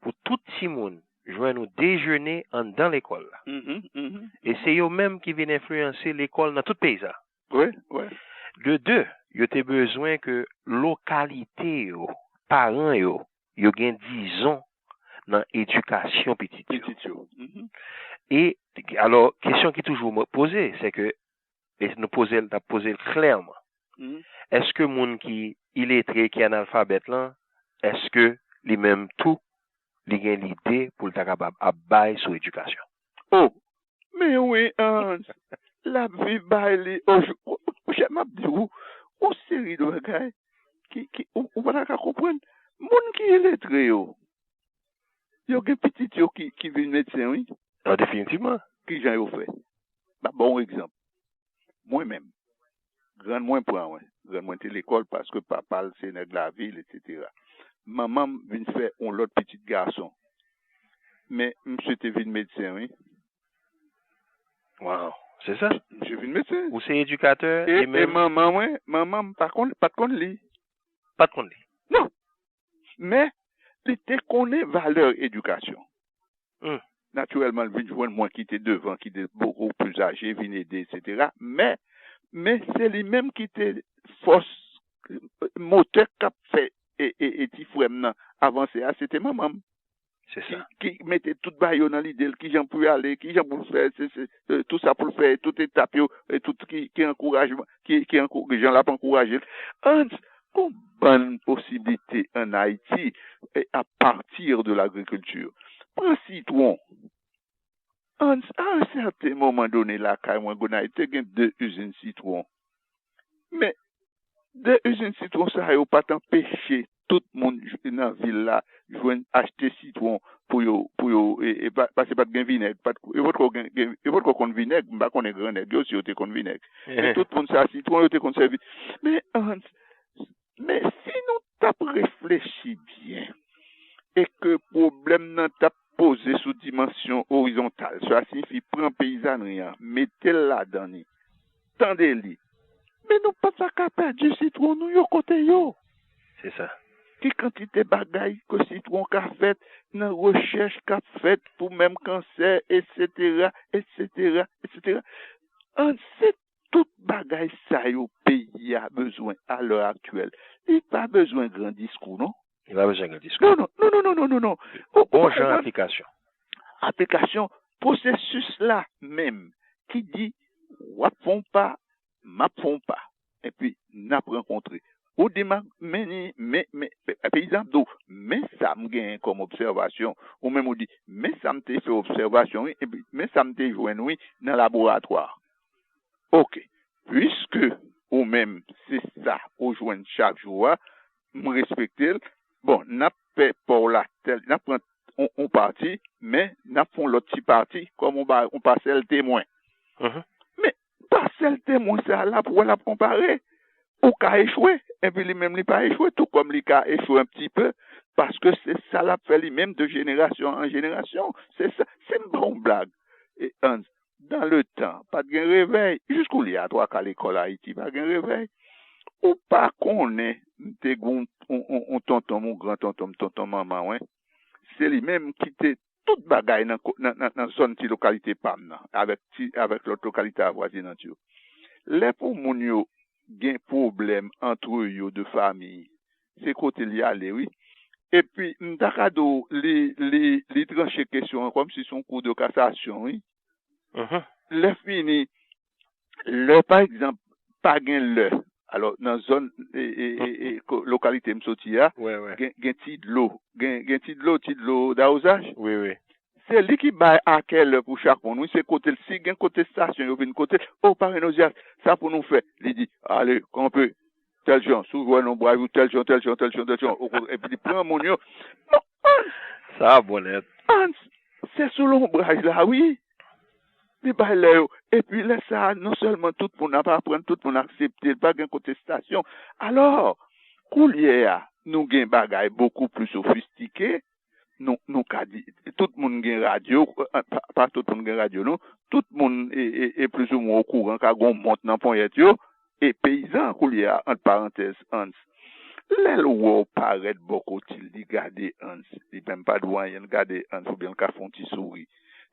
pou tout timoun jwenn yon dejene anndan lekòl la. Mhm, mhm. E se yo menm ki vin enfliyanse lekòl nan tout peyi sa. Wi, wi. De de, yo te bezwen ke lokalite yo, paran yo, yo gen dizon nan edikasyon pitit yo. Pitit yo. Mhm. E, alò, kesyon ki toujou mo- poze, se ke, e nou poze l, n ap poze l klèman. Mhm. Èske moun ki iletre, ki analfabèt lan, èske li menm tou, li gen lide pou l ta kapab ap bay sou edikasyon? Oh, men wi, Hans, l ap viv bay li. Oh, je- oh, oh, m ap di ou, yon seri de bagay ki, ki ou, ou pa ta ka konprann. Moun ki iletre yo, yo gen pitit yo ki, ki vin medsen, wi. Ah, definitivman. Ki jan yo fè? M ap ba w yon egzanp. Mwen menm, grann mwen pran mwen. Grann mwen te lekòl paske papa l se nèg lavil, etsetera. Manman m vin fè yon lòt pitit gason. Men misye te vin medsen, wi. Wow, se sa. Misye vin medsen. Ou se edikatè E, e e menm manman mwen, manman m pa konn, pa t konn li. Pa t konn li. Non. Men, li te konnen valè edikasyon. Hmm. Natirèlman, l vin jwenn mwen ki te devan, ki te beaucoup plus âgé, vin ede, etsetera. Men, men se li menm ki te fòs motè k ap fè e, e, e ti frè m nan avanse a, se te manman m. Se Ki, sa. Ki mete tout bagay yo nan lide l, ki jan pou y ale, ki jan pou l fè, se, se, e, tout sa pou l fè, tout etap yo, e tout ki, ki ankourajman, ki, ki ankou, jan l ap ankouraje l. Hans, gon bann posiblite an Ayiti, e, à partir de l'agriculture. Pran sitwon. Hans, à un certain moment donné, lakay mwen, Gonayiv, te gen de izin sitwon. Men, de izin sitwon sa yo pa t anpeche tout moun j- nan vil la jwenn achte sitwon pou yo, pou yo, e, e, pa- paske pa t gen vinèg, pa t, yo potko gen, gen- yo potko konn vinèg, m pa konnen gran nèg yo si yo te konn vinèg. Men tout moun sa sitwon yo te konn sèvi. Men, Hans, men si nou t ap reflechi byen e ke pwoblèm nan t ap poze sou dimansyon orizontal, sa siyifi pran peyizanri an, mete l ladan li, tande li. Men nou pa ta ka pèdi sitwon nou yo kote yo. Se sa. Ki kantite bagay ke sitwon ka fèt nan rechèch k ap fèt pou menm kansè, etsetera, etsetera, etsetera. An se tout bagay sa yo peyi a bezwen à l'heure actuelle. Li pa bezwen gran diskou, non. Li pa bezwen gran diskou. Non, non, non, non, non, non, non, non. Ou- ou Bon pa jan konprann? Aplikasyon. Aplikasyon, pwosesis la menm ki di w ap fè yon pa, m ap fè yon pa, epi n ap rankontre. Ou di m, men ni, men, men, peyizan ap di w, men sa m genyen kòm obsèvasyon, ou menm ou di, men sa m te fè obsèvasyon, wi, epi men sa m te jwenn, wi, nan laboratwa. Oke, piske ou menm, se sa ou jwenn chak jou a, m respekte l. Bon, n ap fè pa w la, tèl, n ap pran yon, yon pati, men n ap fè yon lòt ti pati, kòm yon ba- yon pasèl temwen. Mhm. Men, pasèl temwen sa a, l ap wè, l ap konpare. Ou ka echwe, epi li menm li pa echwe, tou kòm li ka echwe un petit peu, paske se sa l ap fè li menm de jenerasyon an jenerasyon. Se sa, se m pa yon blag. E, Hans, dans le temps, pa t gen revèy. Jiskoulye a, twa ka lekòl Ayiti, pa gen revèy. Ou pa konnen, m te gen yon, yon, yon, yon tonton m, yon gran tonton m, tonton manman mwen. Se li menm ki te tout bagay nan, ko- nan, nan, nan zòn ti lokalite pa m nan, avèk, ti, avèk lòt lokalite avwazinant yo. Lè pou moun yo gen pwoblèm antre yo de famiy, se kote li ale, wi. Epi, m ta ka di w, li, li, li tranche kesyon an kòmsi se yon kou de kasasyon, wi. Lè fini, lè, pa egzanp, pa gen lè. Alò, nan zòn, e, e, e, e, ko- lokalite m soti a, gen, gen ti dlo. Gen, gen ti dlo, ti dlo dawozaj. Se li ki bay a kèlè pou chak moun, wi. Se kote l, si gen kote estasyon, yo vin kote l, o, pare Nozyas, sa pou nou fè. Li di, ale, kanpe, tèl jan, si w wè nan bwaj ou, tèl jan, tèl jan, tèl jan, tèl jan. Epi li pran moun yo. Bon, Hans, Sa bon nèt. Hans, se sou lonbraj la, wi. Li bay lè yo. Epi lè sa a, non sèlman tout moun ap aprann, tout moun aksepte l, pa gen kontestasyon. Alò, koulye a, nou gen bagay bokou pli sofistike. Nou, nou ka di, tout moun gen radyo, eh, pa, pa tout moun gen radyo, non. Tout moun e, e, e plizoumwen okouran, ka gen yon mont nan ponyèt yo. E peyizan koulye a, ant parantèz, Hans, lè l wè w parèt bò kote l, li gade Hans, li menm pa di w anyen, l gade Hans, oubyen l ka fè yon ti souri.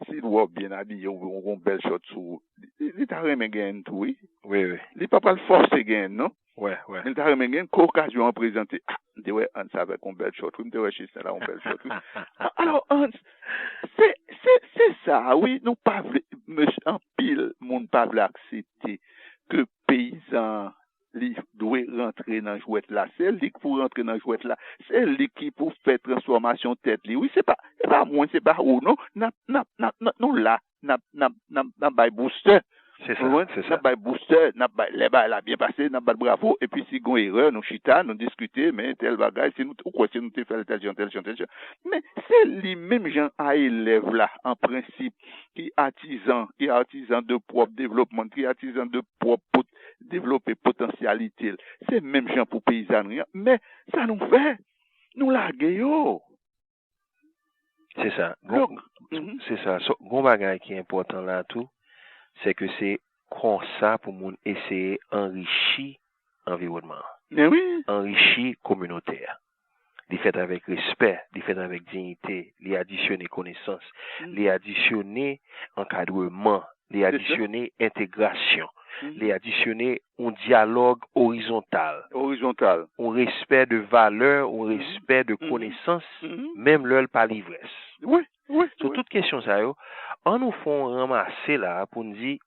Si l wè w byen abiye, oubyen w gen yon bèl chòt sou ou, li, li ta renmen genyen l tou, wi. Wi, wi. Li pa pral fòse genyen l, non. Wè, wè. Men l ta renmen genyen l, ke okazyon an prezante. A, m te wè Hans avèk yon bèl chòt, wi, m te wè Chesten la yon bèl chòt, wi. A- Alò, Hans, se, se, se sa, wi, nou pa vle, mesye, anpil moun pa vle aksepte ke peyizan an, li dwe rantre nan jwèt la. Se li k pou rantre nan jwèt la. Se li ki pou fè transfòmasyon tèt li. Wi, se pa, se pa mwen, se pa ou, non. N ap, n ap, n ap, n ap, nou la, n ap, n ap, n ap, n ap bay boustè. Se sa, Ou konprann? se N sa. ap bay boustè, n ap bay, lè bagay la byen pase, n ap bat bravo, epi si gen erè, nou chita, nou diskite, men tèl bagay, si nou, ou kwè si nou te fè l tèl jan, tèl jan, tèl jan. Men se li menm jan a elèv la, an prensip, ki atizan, ki atizan de pwòp devlopman, ki atizan de pwòp pot, devlope potansyalite l. Se menm jan pou peyizanri an. Men sa nou fè, nou lage yo. Se sa. Gon, Donk, mhm. se sa. So, gon bagay ki enpòtan la tou, se ke se konsa pou moun eseye anrichi anviwònman an. Men wi. Anrichi kominote a. Li fèt avèk respè, li fèt avèk diyite, li adisyone konesans, Mm. li adisyone ankadreman, li Se sa. adisyone entegrasyon, Mm. li adisyone yon dyalòg orizontal, Orizontal. yon respè de valè, yon Mhm. respè de Mhm. konesans, Mhm. menm lè l pa livrès. Wi, wi, So, wi. tout kesyon sa yo, ann nou fè yon ranmase la pou n di,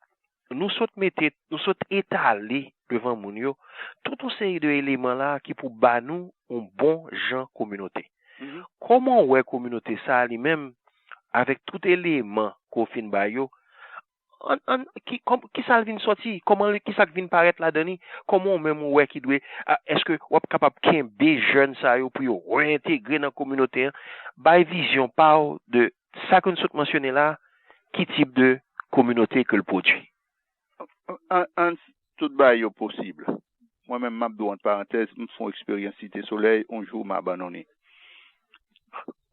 nou sot mete, nou sot etale devan moun yo tout yon seri de eleman la ki pou ba nou yon bon jan kominote. Mhm. Kòman w wè kominote sa a li menm, avèk tout eleman ke w fin ba yo, an, an, ki, kòm, kisa l vin sòti? Kòman li, kisa k vin parèt ladan li? Kòman w menm ou wè ki dwe, a, èske w ap kapab kenbe jèn sa yo pou yo reyentegre nan kominote an? Bay vizyon pa w de sa ke n sot mansyone la, ki tip de kominote ke l pwodui? An, an, tout bagay yo posib. Mwen menm, m ap di w ant parantèz, m fè yon eksperyans Site Solèy, yon jou m abandone.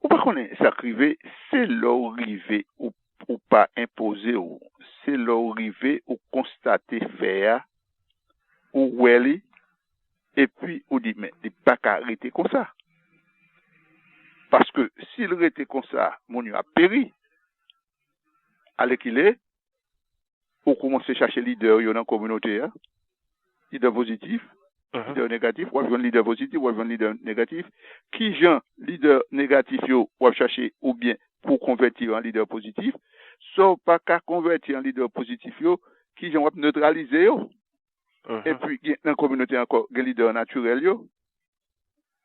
Ou pa konnen sa k rive, se lè w rive, ou, ou pa enpoze w. Se lè w rive, ou konstate fè a, ou wè li, epi ou di, men, li pa ka rete konsa. Paske si l rete konsa, moun yo ap peri. Alèkile, ou kòmanse chache lidè yo nan kominote a, lidè pozitif, Mhm. lidè negatif, w ap jwenn lidè pozitif, w ap jwenn lidè negatif. Kijan lidè negatif yo w ap chache oubyen pou konvèti yo an lidè pozitif? Sa w pa ka konvèti an lidè pozitif yo, kijan w ap netralize yo? Mhm. Epi, gen, nan kominote ankò, gen lidè natirèl yo.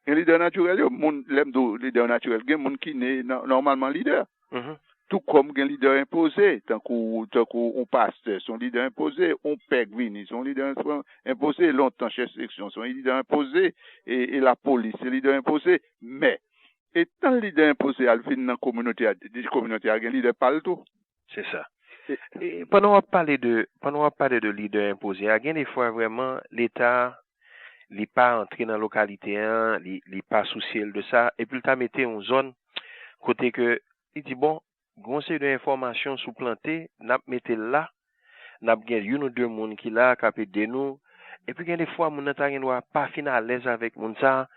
Gen lidè natirèl yo. Moun, lè m di w lidè natirèl, gen moun ki ne nò-, nòmalman lidè. Mhm. Tou kòm gen lidè enpoze, tankou, tankou yon pastè, se yon lidè enpoze, yon pè k vini, se yon lidè enpo-, enpoze, lontan, chèf seksyon, se yon lidè enpoze, e, e lapolis, se lidè enpoze. Men, etan lidè enpoze a, l vin nan kominote a, di, di kominote a gen lidè pa l tou. Se sa. E, e, pandan w ap pale de, pandan w ap pale de lidè enpoze a, gen de fwa vrèman Leta, li pa antre nan lokalite an, li, li pa sousye l de sa, epi l ta mete yon zòn kote ke li di, bon, gen yon seri de enfòmasyon sou plante, n ap mete l la, n ap gen youn ou de moun ki la k ap ede nou, Epi gen de fwa, moun nan ta gen dwa pa fin alèz avèk moun sa a.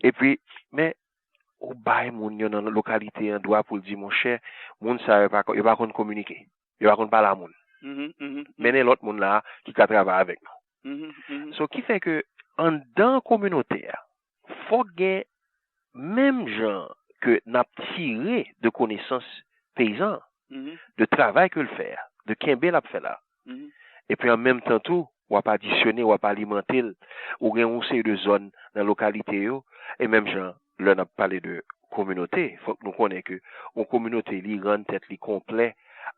Epi, men, ou bay moun yo nan lokalite an dwa pou l di, monchè, moun sa yo pa, yo pa konn kominike. Yo pa konn pale a moun. Mennen lòt moun la ki ka travay avèk nou. So, ki fè ke anndan kominote a, fòk gen menm jan ke n ap tire de konesans peyizan, de travay ke l fè a, de kenbe l ap fè la. Epi an menm tan tou, w ap adisyone, w ap alimante l. Ou gen yon seri de zòn nan lokalite yo, e menm jan, lè n ap pale de kominote, fòk nou konnen ke yon kominote, li rann tèt li konplè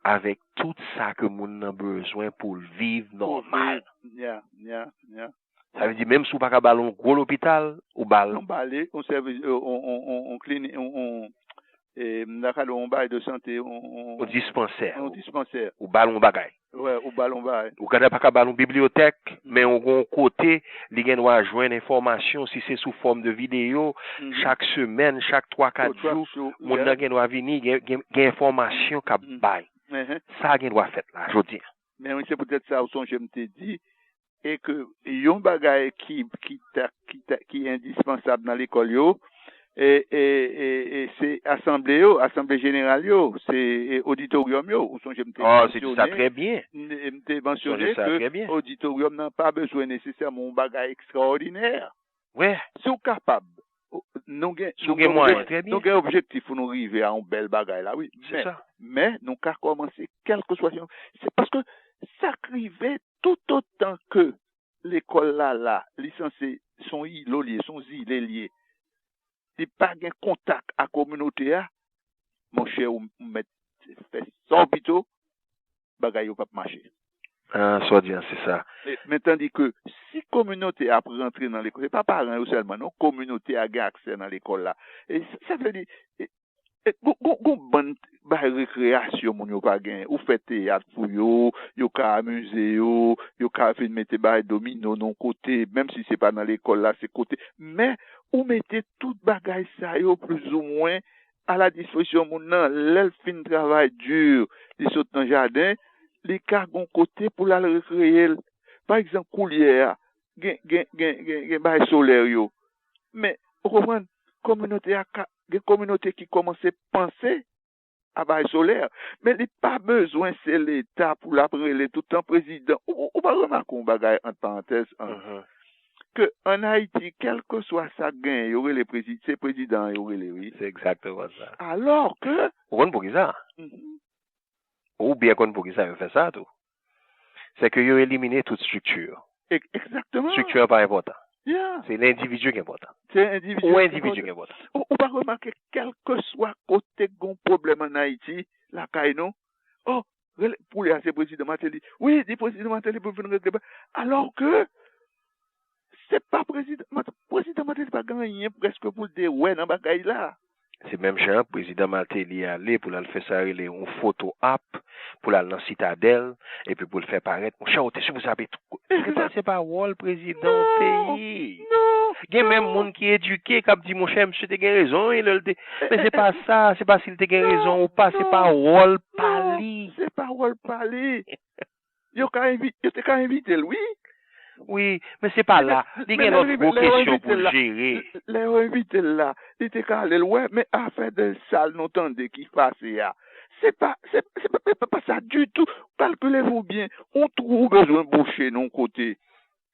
avèk tout sa ke moun nan bezwen pou l viv nòmal. Yeah, yeah, yeah. Sa vle di, menm si w pa ka ba l yon gwo lopital, ou ba l. Ou ba li yon sèvis, yon, yon, yon, yon klinik, yon, yon, e, m ta ka di yon bagay de sante, yon, yon, yon dispansè. Yon dispansè. Ou ba l yon bagay. Wè, ou ba l yon bagay. Ou ka pa ka ba l yon bibliyotèk, men ou gen yon kote, li gen dwa jwenn enfòmasyon, si se sou fòm de videyo, chak semèn, chak twa, kat jou, moun nan gen dwa vini, gen, gen, gen enfòmasyon k ap bay. Sa gen dwa fèt la, jodi a. Men wi, se poutèt sa ou sonje m te di, e ke yon bagay ki, ki ta, ki ta, ki endispansab nan lekòl yo, e, e, e, e se asanble yo, asanble jeneral yo, se, e, oditoryòm yo. Ou sonje m te mansyone, m te mansyone ke oditoryòm nan pa bezwen nesesèman yon bagay ekstraòdinè. Si w kapab, nou gen, nou gen objektif pou nou rive a yon bèl bagay la, wi. Men, men nou ka kòmanse kèlkeswa, se paske sa k rive, toutotan ke lekòl la la, li sanse, se yon ilo l ye, se yon zile l ye. Li pa gen kontak ak kominote a, monchè, ou, ou mèt fè sa w pito, bagay yo p ap mache. Ah, sa w di a, se sa. E, men tandi ke si kominote a ap rantre nan lekòl, se pa paran yo sèlman, non, kominote a gen aksè nan lekòl la. E sa, sa vle di, e, e, gon, gon, gon bann bay rekreyasyon moun yo pa gen. Ou fè teyat pou yo, yo ka amize yo, yo ka vin mete bay domino nan yon kote, menm si se pa nan lekòl la, se kote. Men, ou mete tout bagay sa yo plizoumwen a la dispozisyon moun nan. Lè l fin travay di, li sot nan jaden, li ka gon kote pou l al rekreye l. Pa egzanp, koulye a, gen, gen, gen, gen, gen bay solè yo. Men, ou konprann, kominote a ka, gen kominote ki kòmanse panse a bay solè. Men li pa bezwen se Leta pou l ap rele toutan prezidan. Ou, ou, ou pa remake yon bagay, ant parantèz, an, ke ann Ayiti, kèlkeswa sa k genyen, yo rele prezi-, se prezidan an yo rele, wi. Se egzakteman sa. Alò ke... Ou konn poukisa? Ou byen konn poukisa yo fè sa tou. Se ke yo elimine tout estrikti. Egzakteman. Estrikti an pa enpòtan. Se endividi ki enpòtan. Se endividi ki enpòtan. Ou, ou pa remake, kèlkeswa kote gon pwoblèm ann Ayiti, lakay nou, oh, rele, pou lè a se prezidan Martelly. Wi, di prezidan Martelly pou vin regle ba-, alò ke se pa prezidan Mat-, prezidan Martelly pa gen anyen prèske pou l te wè nan bagay la. Se menm jan prezidan Martelly ale pou l al fè sa rele yon foto op, pou l al nan Sitadèl, epi pou l fè parèt, monchè, ou te sipoze ap tou. Se pa, se pa wòl prezidan yon peyi. Gen menm moun ki edike k ap di, monchè, misye te gen rezon, wi, lè l te... Men se pa sa, se pa si l te gen rezon ou pa, se pa wòl pa li. Se pa wòl pa li. Yo ka envi-, yo te ka envite l, wi. Wi, men se pa la. Li gen lòt gwo kesyon pou l jere. Lè yo envite l la, li te ka ale l wè, men afè de sa l nou tande ki pase a, se pa, se, se pa, se pa sa ditou. Kalkile pou byen, yon twou ou bezwen bouche nan yon kote,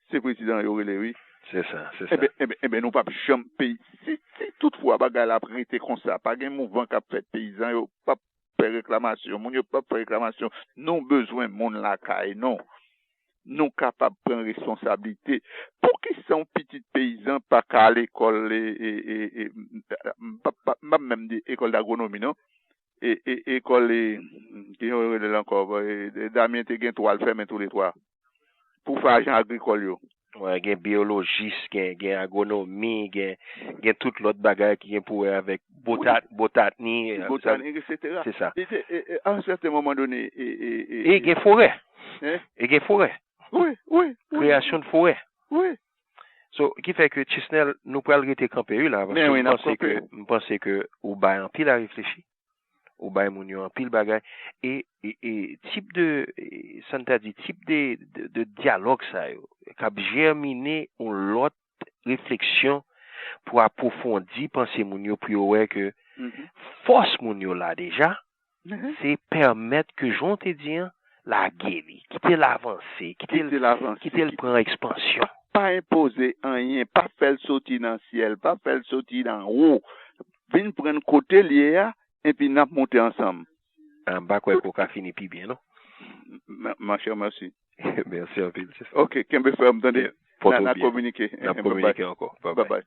se prezidan yo rele, wi. Se sa, se sa. Enben, enben, enben, nou p ap janm peyi. Si, si toutfwa bagay la ap rete konsa, pa gen mouvman k ap fèt, peyizan yo p ap fè reklamasyon, moun yo p ap fè reklamasyon. Nou bezwen moun lakay nou. Nou kapab pran responsablite. Poukisa yon pitit peyizan pa ka al lekòl, e, e, e, e, m, m p ap, m p ap menm di ekòl dagwonomi, non. E, e, ekòl, e, ki yo rele l ankò, e, e, Damyen te gen twa, l fèmen toulètwa. Pou fè ajan agrikòl yo. Wè, gen biyolojis, gen, gen agwonomi, gen, gen tout lòt bagay ki gen pou wè avèk bota-, botanik, e, botanik, etsetera. Se sa. Li te, e, e, a yon sèten moman done, e, e, e, e gen forè. E gen forè. Wi, wi, wi. Kreyasyon de forè. Wi. So, ki fè ke, Tisnèl, nou pral rete kanpe, wi, la, paske m panse ke, m panse ke ou bay anpil a reflechi. Ou bay moun yo anpil bagay. E, e, e tip de, e, sa n ta di, tip de, de, de dyalòg sa yo, k ap jèmine yon lòt refleksyon pou apwofondi panse moun yo, pou yo wè ke fòs moun yo la deja, se pèmèt ke, jan w te di an, lage li, kite l avanse, kite l, kite l pran ekspansyon. Pa enpoze anyen, pa fè l soti nan syèl, pa fè l soti nan wo. Vin pran kote l ye a, epi n ap monte ansanm. M pa kwè ke w ka fini pi byen, non? Monchè, mèsi. Mèsi anpil. Ok, kenbe fèm, tande. N ap kominike. N ap kominike ankò. Babay.